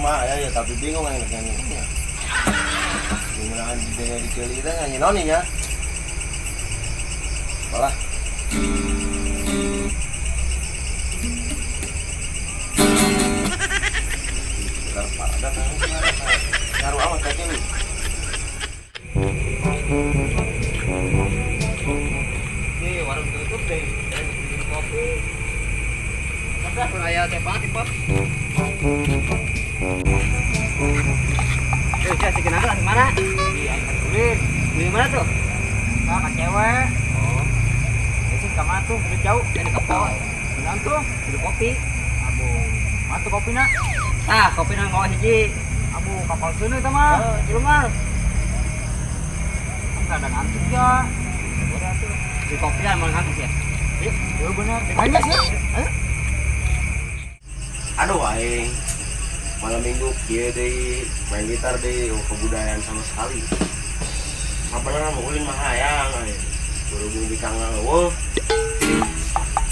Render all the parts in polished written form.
mah ya ya tapi bingung aing nyanyi. Gimana di ceuli teh nyanyi naon nya? Balah. Parada kan ngaruh amat ka cewek. Ih, warung tutup deh. Bikin kopi. Tapi aya teh pati, Pak. Eh, sia si kenal lah mana? Iya, beli. Beli mana tuh? Nah, ka cewek. Oh. Sih ka mana tuh? Udah jauh dari kapal. Benar tuh, beli kopi. Abu, mana tuh kopina? Ah, kopi nang bawa hiji. Abu, kapal seuneu eta mah. Heeh, cilungar. Kan ada ngantuk ya. Udah tuh. Di kopian mau ngantuk ya. Yuk, yo bener. Ayo sih. Ayo. Aduh aing. Malam minggu kieu deui main gitar deui oh, kebudayaan sama sekali. Sabenerna mah ulin mah hayang aing. Berhubung di kang eueuh.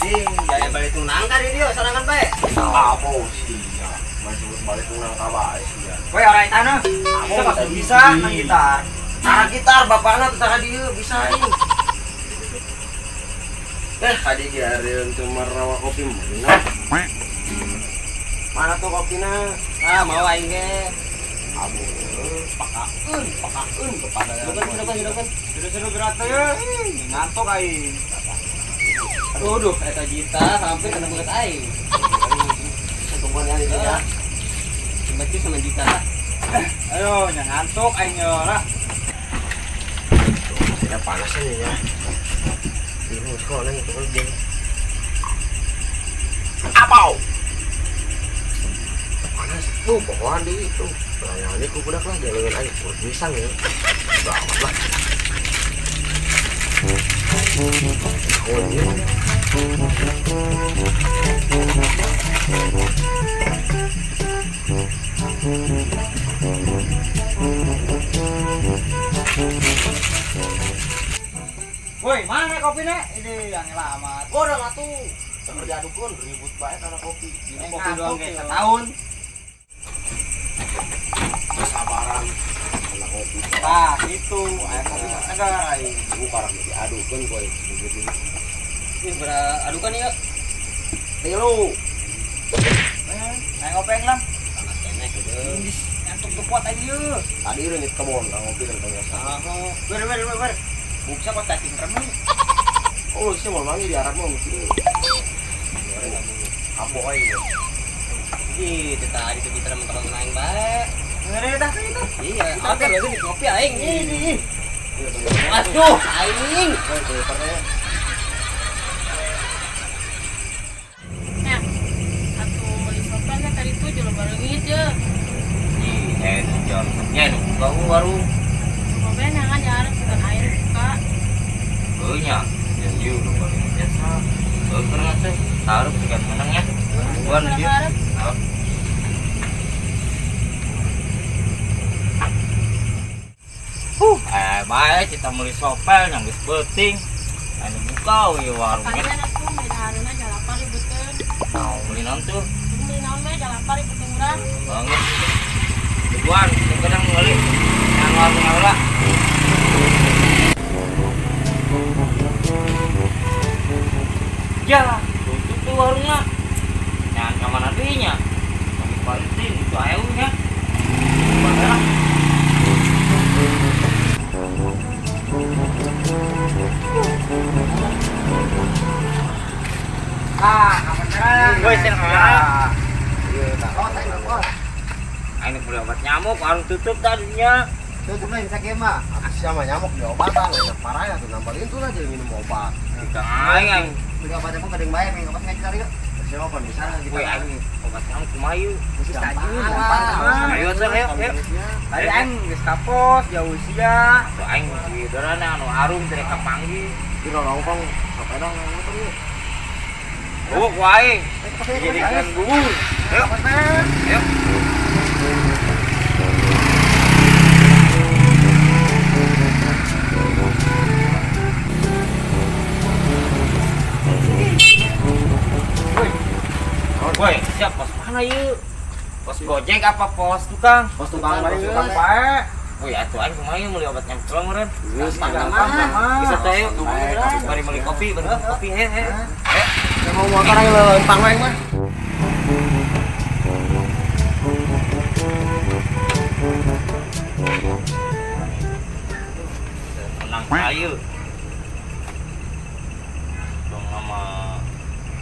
Cing, jaya balik tung nangka di dieu sorangan bae. Abo sia. Masih balik tung nangka bae sia. Kowe ora etana. Abo bisa main gitar. Tara gitar bapakna teh tara dieu bisa aing. Eh, tadi ge teu marawa kopi mah. Mana tuh kopina? Ah, mau aing ge. Abu, pakaeun, pakaeun kepada. Sudah. Sudah gerak teh. Ngantuk aing. Aduh, eta gitar hampir kena beungeut aing. Tungguan ya itu ya. Cuma sama gitar. Ayo, nya ngantuk aing lah. Tidak panas ini ya. Ini sekolah itu kerja. Apau. Panas tuh pokoknya di itu. Nah, ini ku budak lah jalan aja pisang ya. Banget lah. Oh iya. Woi, mana kopinya? Ini yang lama. Oh, udah atuh. Sambil diadukun ribut bae karena kopi. Ini kopi doang kayak setahun. Kesabaran karena kopi. Nah, itu aya kopi mah segar aing. Gua karang diadukeun kowe ribut ini. Ini beradukan ya. Tilu. Eh, ngopeng lah. Panas keneh gitu. Ngantuk tuh kuat aing ieu. Tadi reungit kebon ka ngopi dan biasa. Heeh. Ber. Buksa kok cacing remi. Oh, sih mau mangi di Arab mah mesti. Apo aing. Ih, tadi tuh kita mentok aing bae. Ngere dah itu. Iya, hampir lagi di kopi aing. Ini. Aduh, aing. Ya. Atuh meuli sopan tadi tuh jual bareungit ye. Ih, itu jual nya nu buka warung. Kopi nangan jarak bukan air buka. Heuh nya, jeung ieu nu bareungit jasa. Heuh keur teh, taruh tiga menang ya. Buan ieu. Bae kita meuli sopel yang geus beuting. Anu buka we warungnya. Kalian atuh meuli dahareuna jalapar ributeun. Meuli naon tuh? Meuli naon mah jalapar ributeun murah. Banget. Tujuan kadang meuli yang warung heula. Ya, tutup tuh warungnya. Jangan ka mana deui nya. Kami paling itu aeu nya. Bae. Ah, kapan woi, sing mana? Iya, tak. Oh, tak apa. Aing beli obat nyamuk, warung tutup tadinya. Tutup lagi sakit mah. Sama nyamuk diobatan, parah ya tuh nambalin tuh lah jadi minum obat. Kita aing beli obat nyamuk kadang bae, minum obat ngaji tadi. Siapa pan bisa kita. Woi, aing obat nyamuk kumaha ieu? Geus tajun. Ayo tuh, ayo, ayo. Tadi aing geus kapos, jauh sia. Tuh aing di dorana anu arung teh kapanggih. Di rorongkong sepeda motor ieu. Bubuk wae. Dijadikan bubur. Ayo, ayo. Woi, siap pos mana yuk? Pos Gojek apa pos tukang? Pos tukang Tukang bae. Oh ya atuh aing kumaha meuli obat nyamplong meureun. Geus Gampang. Bisa teh yuk. Bari meuli kopi, bari kopi he he. Mau motor aing leumpang we mah. Menang kayu. Dong sama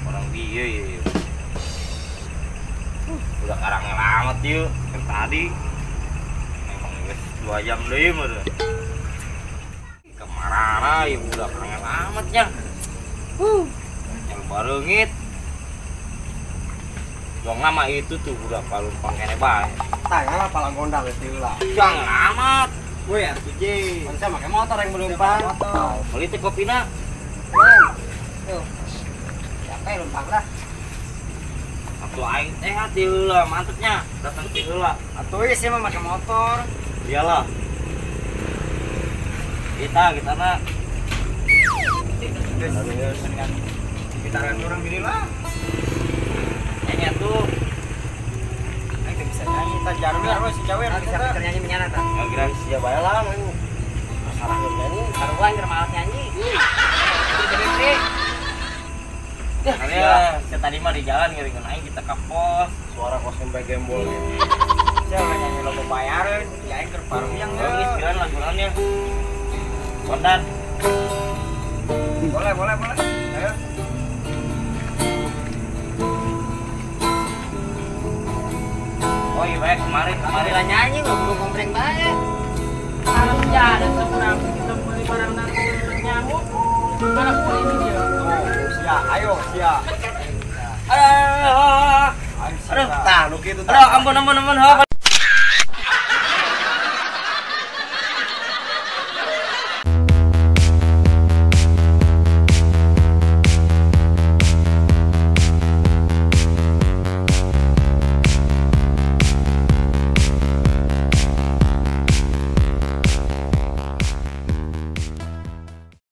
orang dia ya. Udah karang amat yuk kan tadi. Memang geus 2 jam deui meureun. Kemarana ya udah karang amat nya. Yang bareungit. Dong nama itu tuh udah palumpang kene bae. Tah lah palang gondang geus heula. Jangan amat. Woi atuh je. Bisa make motor yang melumpang. Beli teh kopina. Tuh. Capek lumpang lah. Atuh aing teh hati heula mantepnya datang ti heula. Atuh ieu sih mah make motor. Iyalah. Kita na. Gitaran orang gini lah. Nyanyi atuh. Aing teh bisa nyanyi tah jarang we si cawer bisa nyanyi menyana tah. Ya kira sia bae lah aing. Masalah nyanyi, karuan keur malas nyanyi. Ya, saya tadi mah di jalan ngeureun aing kita ke pos, suara kos sampai gembol gitu. Saya udah nyanyi logo bayareun, ya aing keur paruyang geus kirain lagu-lagunya. Kondan. Boleh, boleh, boleh. Ayo. Oh iya baik, kemarin lah nyanyi ngobrol komplek bae. Ya, ada seorang kita beli barang nanti nyamuk. Mana ini dia? Sia, ayo sia. Aduh, aduh, tah nu kitu tah. Aduh, ampun ampun ampun.